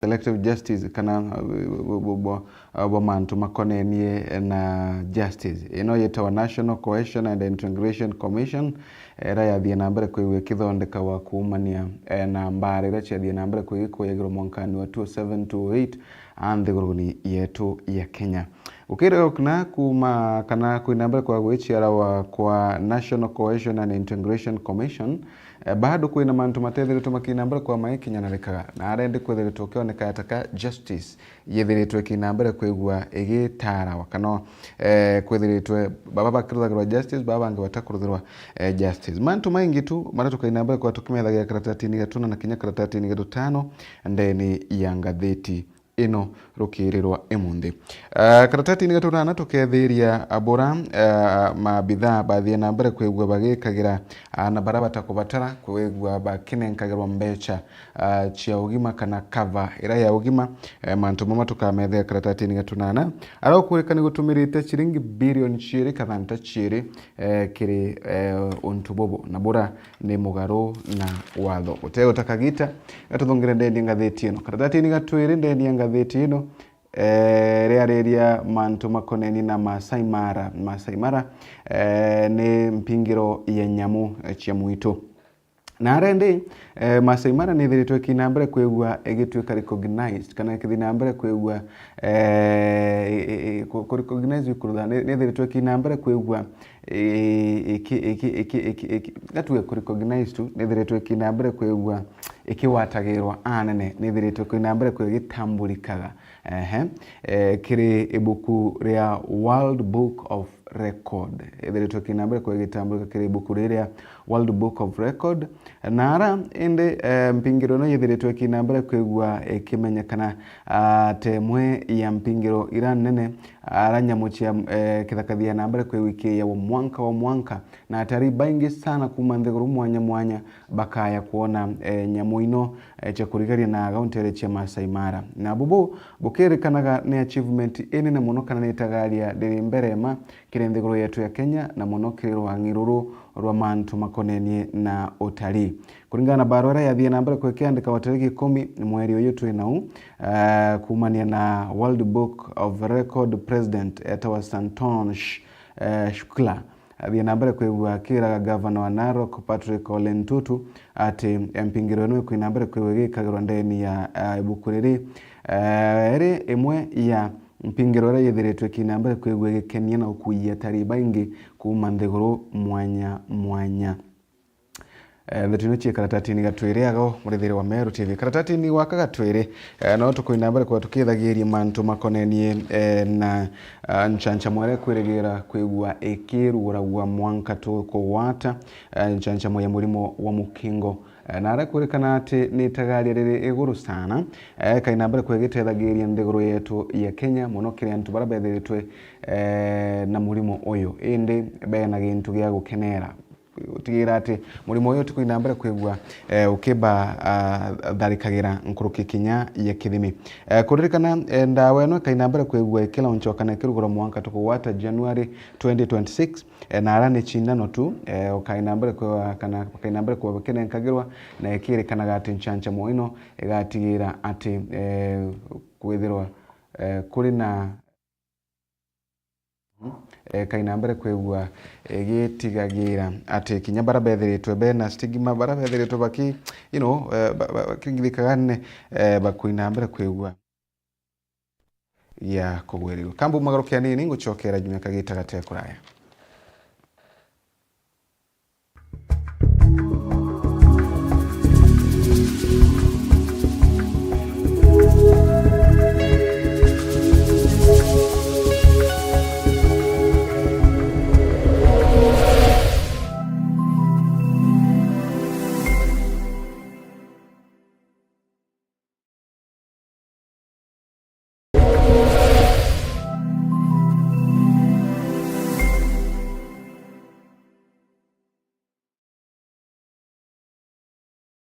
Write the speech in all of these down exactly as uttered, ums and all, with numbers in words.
selective justice kana, uh, bu-, bu-, bu-, bu-, uh, bwa mantu makonenie na justice. Ino yetawa National Cohesion and Integration Commission, iria yathie na mbere kwigua ikithondekawa kuumania, eh, na mbara iria ciathie na mbere kwigua ikuyagirwa mwankani wa two oh seven, two oh eight, a nthiguruni yetu ya Kenya. Ukirega ukina kuuma kana kwina mbere kwa gwiciarawa kwa National Cohesion and Integration Commission, eh, bado kwina mantu matethiritwe makina mbere kwa maikinyanarikaga, na arendi kwithiritwe ukioneka ta ka justice yithiritwe ikina mbere kwigua igitarawa, kana, eh, kwithiritwe baba bakiruthagirwa justice, baba bangi batakuruthirwa, eh, justice. Mantu maingi tu maria tukaina mbere kwa tukimethagira karatatini ga tuna na kinya karatatini ga tutano ndeni ya ngathiti ino rukirirwa imunthi. Ah, karatatini ga tunana tukethiria abura, ah, mabithaa bathie na mbere kwigua bagikagira, ah, na bara batakubatara kwigua bakinenkagirwa mbecha, ah, cia ugima kana cover ira ya ugima. Eh, mantu mama tukamethea karatatini ga tunana. Ara ukurika ni gutumirite ciringi bilioni ciiri kathanta ciiri, eh, kiri, eh, untu bubu, na bura ni mugaru na watho. Uteguta kagita, gatuthungire ndeni ya ngathiti ino. Karatatini ga twiri ndeni ya ngathiti ino, eh, riariria mantu makoneni na Maasai Mara. Maasai Mara, eh, ni mpingiro ya nyamu, eh, cia mwitu. Na arendi, eh, Maasai Mara nithiritwe ikina mbere kwigua igituika recognized, kana ikithina mbere kwigua, eh, i-, i-, i-, ku-, ku-, recognized ikurutha, ni-, nithiritwe ikina mbere kwigua, eh, iki-, iki-, iki-, iki-, iki-, gatuge ku recognized tu, nithiritwe ikina mbere kwigua ikiwatagirwa anene, nithiritwe ikina mbere kwigua igitambulikaga. Ehe. Eh, kiri ibuku ria World Book of Record. Ithiritwe ikina mbere kwigua igitambulika kiri ibuku riria World Book of Record. Na ara indi, eh, mpingiro ino yithiritwe ikina mbere kwigua ikimenyekana, ah, ta imwe ya mpingiro ira nene, ara nyamu cia, eh, kithaka thia na mbere kwigua ikiiyagwa mwanka wa mwanka, na atarii baingi sana kuuma nthiguru mwanya mwanya bakaya kwona, eh, nyamu ino, eh, cia kurigaria na kaunti cia Maasai Mara. Na bubu bukirikanaga ni achievement inene mono kana ni itagaria riri mbere ma kiri nthiguru yetu ya Kenya, na mono kiri rwang'i ruru rwa mantu makonenie na utarii. Kuringana na barua iria yathie na mbere kwikiandika wa tariki ikumi mweri uyu twi nau, eh, kuumania na World Book of Record president etawa Santosh, eh, Shukla, athie na mbere kwigua akiraga gavana wa Narok Patrick Ole Ntutu ati mpingiro ino ikwina mbere kwigua igikagirwa ndeni ya, eh, ibuku riri, eh, iri imwe ya mpingiro iria yithiritwe ikina mbere kwigua igikenia na gukuia atarii baingi kuuma nthiguru mwanya mwanya. Eh, ndeto ino cie karatatini ga twiri ago murithiri wa Meru T V. Karatatini gaka ga twiri, eh, no tukwina mbere kwa tukithagiria mantu makonenie, eh, na, ah, nchanchamo iria kwirigira kwigua ikiruguragua mwanka tukugwata, eh, nchanchamo ya murimo wa mukingo. Eh, na aria kwirikana ati ni itagaria riri iguru sana, eh, kaina mbere kwa igitethagiria nthiguru yetu ya Kenya, mono kiri antu baria bethiritwe, eh, na murimo uyu, indi bena gintu gia gukenera. Utigira ati murimo uyu utikwina mbere kwigua, eh, ukiba, ah, tharikagira nkuruki kinya ya kithimi. Eh, kuririkana, eh, ndawa ino ikaina mbere kwigua ikilaunchwa kana ikirugurwa mwanka tukugwata January twenty twenty-six, eh, na ara ni cindano tu, eh, ukaina mbere kwigua kana bakaina mbere kwigua bakinenkagirwa, na ikirikanaga ati nchanchamo ino igatigira ati, eh, kwithirwa, eh, kuri na eh, kaina mbere kwigua igitigagira ati kinya bara bethiritwe bena stigma, bara bethiritwe baki, you know, eh, ba-, ba-, bakingithikaga nene, eh, bakwina mbere kwigua ya kugwirirwa. Kambu magarukia nini, ngucokera jumia kagita gate kuraya.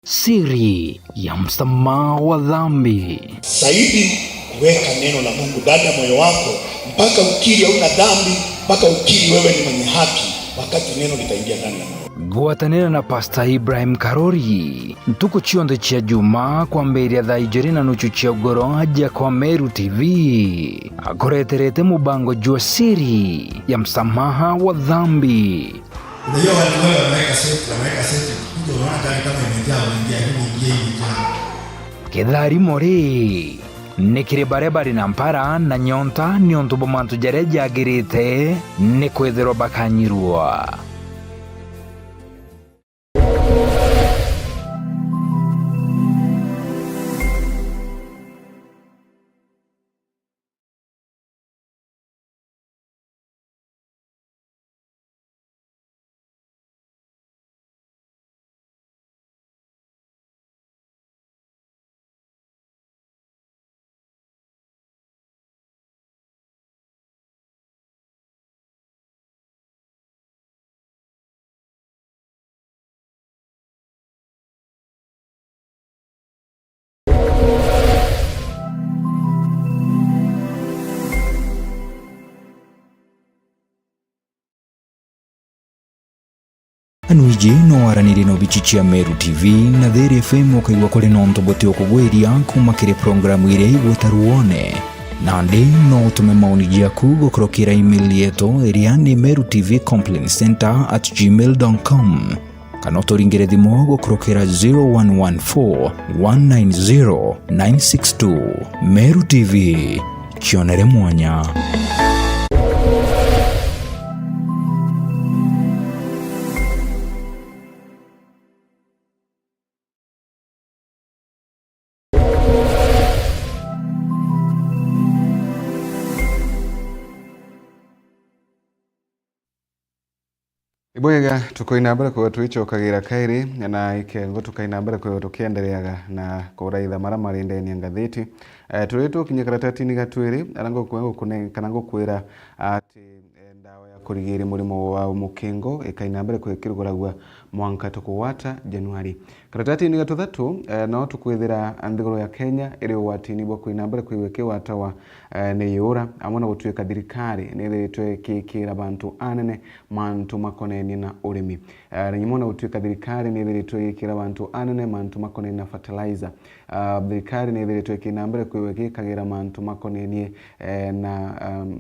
Siri ya msamaha wa dhambi. Zaidi, weka neno la Mungu ndani ya moyo wako mpaka ukiri hauna dhambi, mpaka ukiri wewe ni mwenye haki, wakati neno litaingia ndani ya moyo. Gwatanira na Pastor Ibrahim Karori, ntuku cionthe cia Juma kwambiria thaa ijiri na nuchu cia ugoro aja kwa Meru T V. Akureterete mubango jwa siri ya msamaha wa dhambi. Unajua watu wale wameweka seti, wameweka seti. Ndio unaona gari kama imejaa, wanaingia hivi, ingia hivi, ingia. Kitharimo ri, ni kiri baria bari na mpara na nyonta niuntu bwa mantu jaria jagirite ni kwithirwa bakanyirwa. Anu iji no waranirie na obichi cia Meru T V na Thiri F M ukaigua kuri nontu buti ukugwiria kuma kiri programu iria igweta ruone. Nandi no utume maoni jaku gukurukira email yetu iria ni meru T V complaint center at gmail dot com. Kana uturingire thimu gukurukira zero one one four one nine zero nine six two. Meru T V, kionere mwanya. Ibwega, tukoina mbere kwigua twicokagira kairi, na ikengo tukaina mbere kwigua tukiendereaga na kuraitha mara mari ndeni ya ngathiti. Eh, turi tukinya karatatini ga twiri, ara ngukwenda gukune-, kana ngukwira ati, eh, ndawa ya kurigiria murimo wa mukingo ikaina mbere kwigua ikiruguragua mwanka tukugwata Januari. Karatatini ga tuthatu, eh, no tukwithira nthiguru ya Kenya iri ugwatini bwa kuina mbere kwigua ikiwatawa, eh, ni iura, amwe na gutuika thirikari ni ithiritwe ikikira bantu anene mantu makonenie na urimi. Eh, na nyuma na gutuika thirikari ni ithiritwe igikira bantu anene mantu makonenie na fertilizer. Ah, thirikari ni ithiritwe ikina mbere kwigua igikagira mantu makonenie, eh, na, um,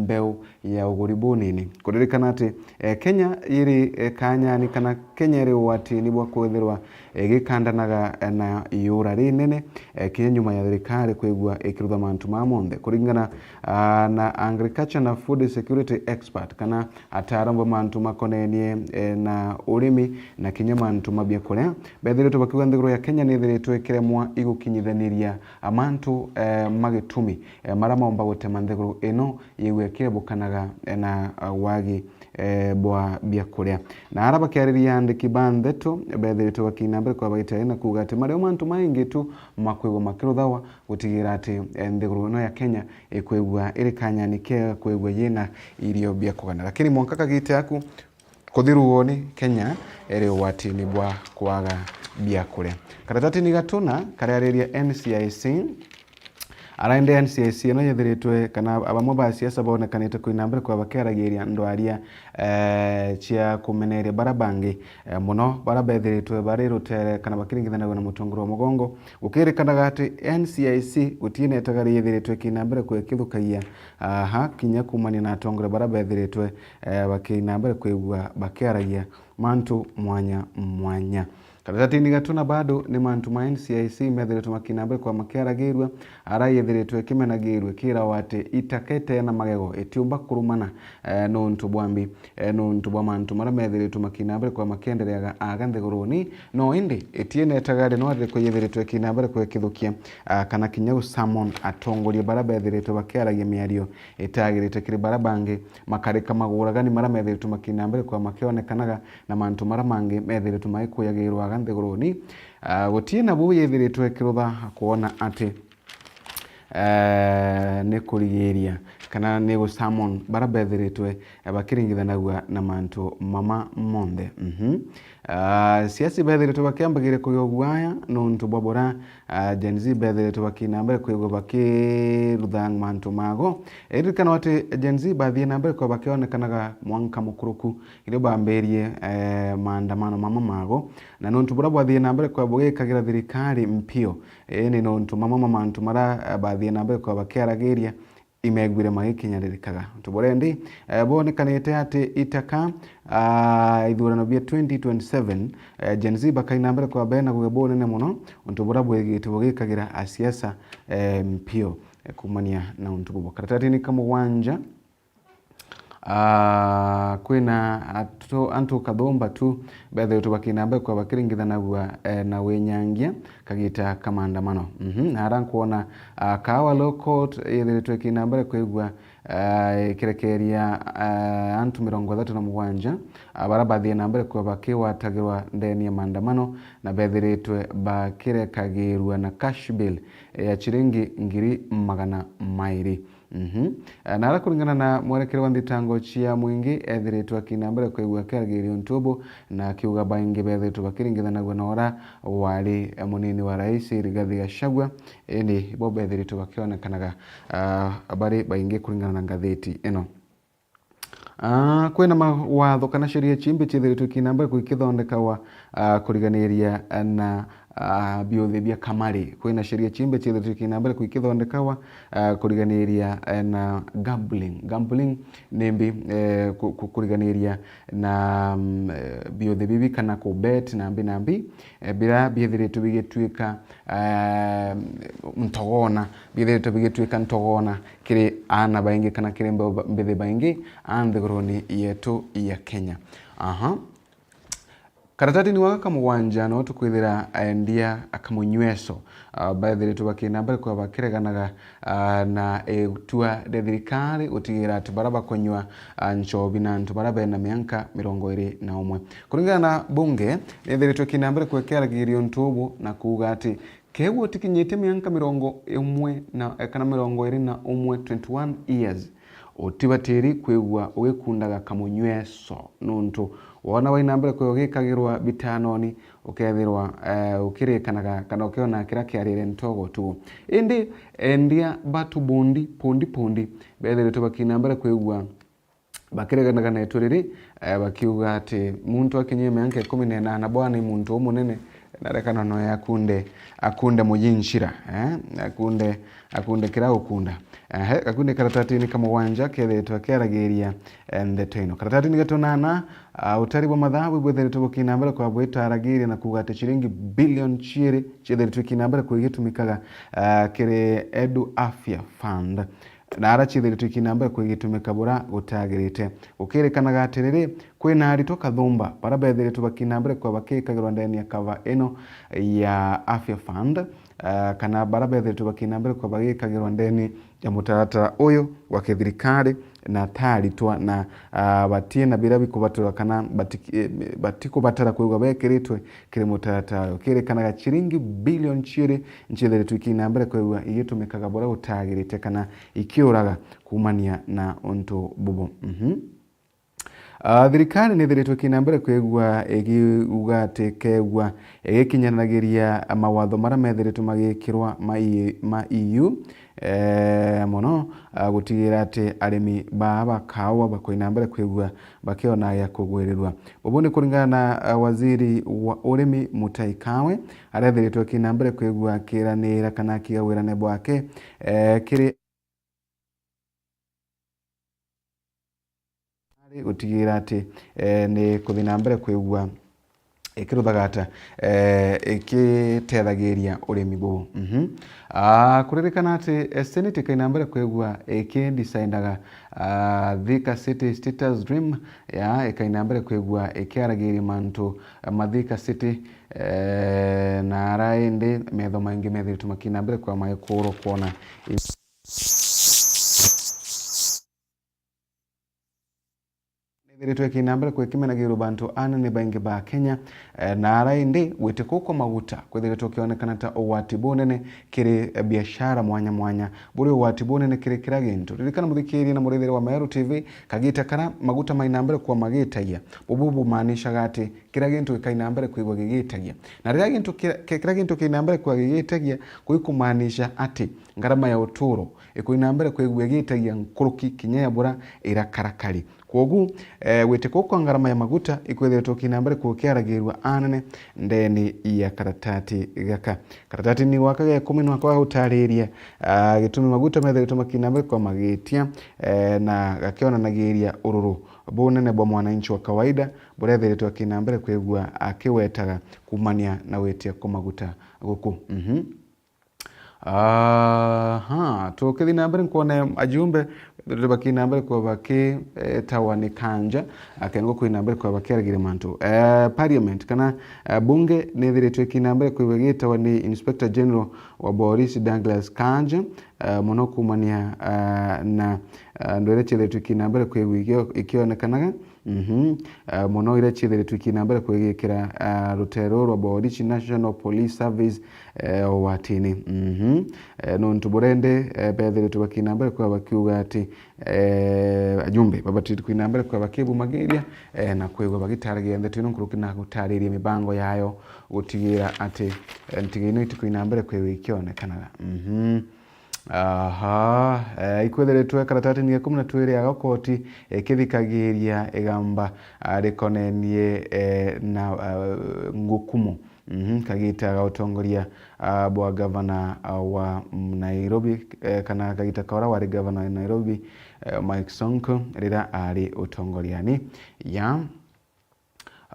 mbeu ya uguri bunini. Kuririkana ati, eh, Kenya iri, eh, kanyani kana Kenya iri ugwatini bwa kwithirwa igikandanaga, eh, na iura rinene, eh, kinya nyuma ya thirikari kwigua ikirutha mantu maa monthe. Kuringana, ah, na agriculture na food security expert kana ataaramu ba mantu makonenie, eh, na urimi na kinya mantu ma biakuria, bethiritwe bakiuga nthiguru ya Kenya ni ithiritwe ikiremwa igukinyithaniria mantu, eh, ma gitumi, eh, maria maumba gutema nthiguru ino yigwe ikebukanaga, eh, na, ah, wagi, eh, bwa biakuria. Na ara bakiariria andiki ba ndeto, bethiritwe bakina mbere kwa bagitari na kuuga ati mario mantu maingi tu makwigwa makiruthawa gutigira ati, eh, nthiguru ino ya Kenya ikwigua iri kanyani kega kwigua yina irio bia kugana. Lakini mwanka kagite aku, kuthiru woni, Kenya iri ugwatini bwa kwaga bia kuria. Karatatini gatuna kariariria N C I C, araende N C I C ino yethiritwe, kana bamwe ba siasa bonekanite kwina mbere kwa bakiaragiria ndwaria, eh, cia kumeneria bara bangi, eh, muno bara bethiritwe bari rutere kana bakiringithanagua na mutongoria wa mugongo. Gukirikanaga ati N C I C gutinetaga riyethiritwe ikina mbere kwa ikithukagia, aha, kinya kumania na atongoria bara bethiritwe, eh, bakina mbere kwigua bakiaragia mantu mwanya mwanya. Karatatini gatuna bado ni mantu ma N C I C methiritwe makina mbere kwa makiaragirua, ara yethiritwe ikimenagirua ikirawa ati itakete na magego itiumba kurumana, eh, nuntu bwa mbi, eh, nuntu bwa mantu maria methiritwe makina mbere kwa makiendereaga aga nthiguruni, no indi itienetaga ri no athire kwiyethiritwe ikina mbere kwa ikithukia, ah, kana kinya gusummon atongoria bara bethiritwe bakiaragia miario itagirite kiri bara bangi, makarika maguragani maria methiritwe makina mbere kwa makionekanaga na mantu maria mangi methiritwe magikuyagirwa aga nthiguruni. Ah, gutie na buu yethiritwe ikirutha kwona ati, eh, ni kurigiria kana ni gusummon bara bethiritwe, eh, bakiringithanagua na mantu mama monthe. Mhm. Ah, siasi bethiritwe bakiambagiria kugia guaya nuntu bwa bura, Ah, Gen Z bethiritwe bakiina mbere kwigua bakirutha mantu mago. Iririkana ati Gen Z bathii na mbere kwa bakionekanaga mwanka mukuruku irio bambirie, eh, maandamano mama mago, na nontu buria bwathii na mbere kwa bugikagira thirikari mpio, ii ni nontu mama ma mantu maria, eh, bathii na mbere kwa bakiaragiria imeguire magikinyaririkaga. Untu buria indi, eh, bwonekanite ati itaka, ah, ithurano bia twenty twenty-seven, eh, Gen Z bakaina mbere kwa bena guge bunene muno, untu buria bwigitwe bugikagira asiasa, eh, mpio, eh, kumania na untu bubu. Karatatini ka mugwanja, ah, kwina atu-, antu kathumba tu bethiritwe bakiina mbere kwa bakiringithanagua, eh, na winyangia kagita ka maandamano. Mhm, na ara nkwona, ah, Kahawa Law Court yethiritwe ikiina mbere kwigua, ah, ikirekeria, ah, antu mirongo ithatu na mugwanja, ah, bara bathii na mbere kwa bakigwatagirwa ndeni ya maandamano na bethiritwe bakirekagirua na cash bail ya chiringi ngiri magana mairi. Mhm. Eh, na ara kuringana na mwerekeri wa nthitango cia mwingi, ethiritwe akiina mbere kwigua akiaragiria untu ubu, na akiuga baingi bethiritwe bakiringithanagua na ura wari, eh, munini wa rais Rigathi Gachagua, indi bo bethiritwe bakionekanaga, ah, bari baingi kuringana na ngathiti ino. Ah, kwina mawatho kana sheria chimbi ciethiritwe ikiina mbere gwikithondekawa, ah, kuriganiria, eh, na, ah, biuthi bia kamari. Kwina sheria chimbi ciethiritwe ikiina mbere gwikithondekawa, ah, kuriganiria, eh, na gambling. Gambling ni mbi, eh, ku-, ku-, kuriganiria na, mm, eh, biuthi bibi kana ku bet na mbi na mbi, eh, bira biethiritwe bigituika, eh, ntogona, biethiritwe bigituika ntogona kiri aana baingi kana kiri mbe-, mbithi baingi a nthiguruni yetu ya Kenya. Aha. Karatatini wa gaka mugwanja no tukwithira endia akamunyweso, ah, bethiritwe bakiina mbere kwa bakireganaga, ah, na itua ria thirikari gutigira ati bara bakunywa, ah, nchobi na antu bara bena mianka mirongo iri na umwe. Kuringana na bunge, nithiritwe ikiina mbere kwa ikiaragiria untu ubu na kuuga ati kegua utikinyitie mianka mirongo imwe na, eh, kana mirongo iri na umwe, twenty-one years, utibatiri kwigua ugikundaga kamunyweso, nuntu wona waina mbere kwa ugikagirwa bitanoni, ukethirwa, eh, ukirikanaga kana ukiona kiria kiarire ntogo tu. Indi endia batu bundi, pundi pundi, bethiritwe bakiina mbere kwigua bakireganaga na itua riri, eh, bakiuga ati muntu akinyie mianka ikumi na inana bwana ni muntu umunene, na rekana noe akunde, akunde mujinchira, eh, akunde, akunde kira ukunda. Ehe, gakunde karatatini ka mugwanja kethiritwe kiaragiria, eh, ndeto ino. Karatatini ga tunana, ah, utari bwa mathabu bwethiritwe bukiina mbere kwa bwitaragiria na kuuga ati chiringi bilioni chiiri chiethiritwe ikiina mbere kwigitumikaga, ah, kiri Edu Afya Fund. Na ara ciithiritwe ikiina mbere kwigitumika bura gutagirite. Gukirikanaga atiriri, kwina aritwa kathumba bara bethiritwe bakiina mbere kwa bakikagirwa ndeni ya kava ino ya Afya Fund, eh, kana bara bethiritwe bakiina mbere kwa bagikagirwa ndeni ya mutaratara uyu wa kithirikari na ta aritwa na, ah, batina bira bikubatura kana bati-, eh, batikubatara kwigwa bekiritwe kiri mutaratara uyu. Kirikanaga chiringi bilioni chiiri nchiithiritwe ikiina mbere kwigua igitumikaga buria gutagirite kana ikiuraga kuumania na untu bubu. Mhm. Ah, thirikari nithiritwe ikiina mbere kwigua igiuga ati kegua igikinyanagiria mawatho maria methiritwe magikirwa ma E-, ma E U, eh, mono, ah, gutigira ati arimi baa ba kaua bakoina mbere kwigua bakiona gia kugwirirua. Bubu ni kuringana na, ah, waziri wa urimi Mutahi Kagwe, aria ethiritwe akiina mbere kwigua akiranira kana akiga wirane bwake, eh, kiri gutigira ati, eh, ni kuthi na mbere kwigua ikiruthagata, eh, ikitethagiria urimi buu. Mhm. Ah, kuririkana ati, eh, Senate ikaina mbere kwigua ikidesignaga, ah, Thika City Status Dream, ya, ikaina mbere kwigua ikiaragiria mantu, eh, ma Thika City, eh, na ara indi metho maingi methiritwe makiina mbere kwa maikuru kwona i- Ithiritwe ikina mbere kwikimenagirwa bantu anene baingi ba Kenya, eh, na ara indi gwiti kuu kwa maguta kwithiritwe ukionekana ta ugwati bunene kiri, eh, biashara mwanya mwanya, buri ugwati bunene kiri kira gintu. Ririkana muthikiria na murithiri wa Meru T V, kagita kara maguta maina mbere kwa magitagia, bubu bumaanishaga ati kira gintu gikaina mbere kwigwa gigitagia. Na riria gintu kira, ki-, kira gintu kiina mbere kwigwa gigitagia, kwi kumaanisha ati ngarama ya uturo ikuina mbere kwigwa igitagia nkuruki kinya ya bura irakarakari. Kwogu, eh, gwiti kuu kwa ngarama ya maguta ikwithiritwe kiina mbere kukiaragirua anene ndeni ya karatati gaka. Karatati ni gwaka ga ikumi nwako gagutariria, ah, gitumi maguta methiritwe makiina mbere kwa magitia, eh, na gakionanagiria ururu bunene bwa mwananchi wa kawaida burethiritwe akiina mbere kwigua akiwetaga kumania na witia kwa maguta guku. Mhm. Aha, tukithi na mbere, nkwona ajumbe bethiritwe bakiina mbere kwa baki, eh, tawa ni Kanja, akengo kuina mbere kwa bakiaragiria mantu. Eh, parliament kana, eh, bunge nithiritwe ikiina mbere kwa gitawa ni Inspector General wa Boris Douglas Kanja, eh, muno kumania, eh, na, eh, ndwere ciethiritwe ikiina mbere kwigua ikio-, ikionekanaga. Mhm. Eh, muno iria ciithiritwe ikiina mbere kwigikira, eh, ruteere ruu rwa Borichi National Police Service, eh, ugwatini. Mhm. Eh, nontu burende, eh, bethiritwe bakiina mbere kwa bakiuga ati, eh, ajumbe babatiritie kuina mbere kwa bakibumagiria, eh, na kwigua bagitaragia ndeto ino nkuruki na gutariria mibango yayo gutigira ati, eh, ntiga ino itikuina mbere kwigua ikionekanaga. Mhm. Aha, eh, ikwithiritwe karatatini ga ikumi na twiri aga koti ikithikagiria igamba, ah, rikonenie, eh, na, ah, ngukumo. Mhm, kagita ga utongoria, ah, bwa gavana, ah, wa Nairobi, eh, kana kagita ka uria wari gavana wa Nairobi, eh, Mike Sonko, riria ari utongoriani. Ya.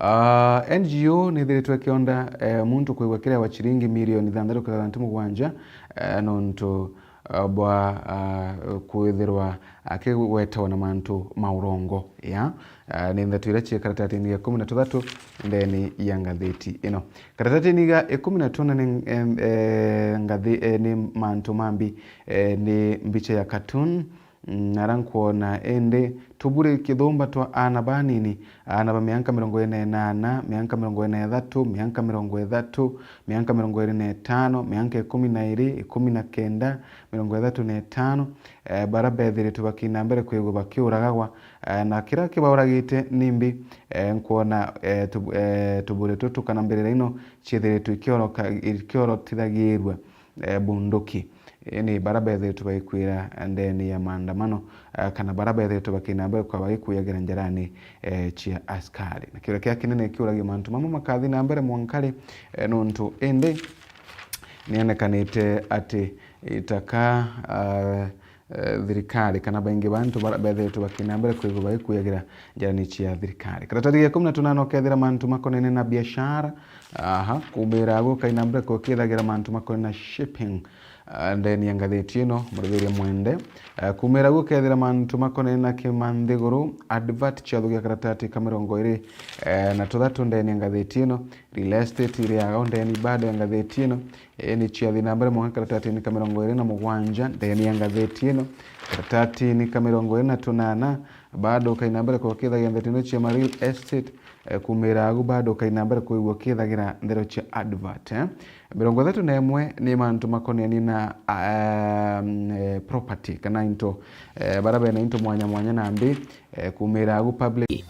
Ah, N G O nithiritwe ikionda, eh, muntu kwigua kiria wa ciringi milioni ithanthatu kana ithanthatu mugwanja, eh, nontu, ah, bwa, ah, kwithirwa akigwetwa na mantu ma urongo. Ya, ah, ni ndeto iria cie karatatini ga ikumi na tuthatu ndeni ya ngathiti ino. Karatatini ga ikumi na tuna ni, em, eh, ngathi-, eh, ni mantu mambi, eh, ni mbicha ya cartoon, Mm, ara nkwona indi tuburi kithumba twa aana banini, aana ba mianka mirongo iri na inana, mianka mirongo iri na ithatu, mianka mirongo ithatu, mianka mirongo iri na itano, mianka ikumi na iri, ikumi na kenda, mirongo ithatu na itano, eh, bara bethiritwe bakiina mbere kwigua bakiuragagwa, eh, na kiria kibauragite nimbi, eh, nkwona, eh, tubu-, eh, tuburi tutu kana mbirira ino ciithiritwe ikioroka-, ikiorotithagirua, eh, bunduki. Ii ni bara bethiritwe bagikwira ndeni ya maandamano, eh, kana bara bethiritwe bakiina mbere kwa bagikuyagira njarani, eh, cia askari. Na kiuria kia kinene kiuragia mantu mamwe makathi na mbere mwanka ri, eh, nontu indi nienekanite ati itaka, ah, eh, thirikari kana baingi ba antu bara bethiritwe bakiina mbere kwigua bagikuyagira njarani cia thirikari. Karatati ga ikumi na tunana ukethira mantu makonene na biashara, aha, kumira agu kaina mbere kukithagira mantu makonene na shipping, ah, ndeni ya ngathiti ino, murigiria mwende. Eh, kumira agu ukethira mantu makonene na kimanthiguru, advert cia thugia karatati ka mirongo iri, eh, na tuthatu ndeni ya ngathiti ino, real estate iri ago ndeni bado ya ngathiti ino, Ii ni ciathi na mbere mwanka karatatini ka mirongo iri na mugwanja ndeni ya ngathiti ino. Karatatini ka mirongo iri na tunana bado kaina mbere kukithagia ndeto ino cia ma real estate, eh, kumira agu bado kaina mbere kwigua kithagira ndeto cia advert, eh. Mirongo ithatu na imwe ni mantu makoniani na, ah, em, eh, property kana into, eh, bara bena into mwanya mwanya nambi, eh, kumira agu public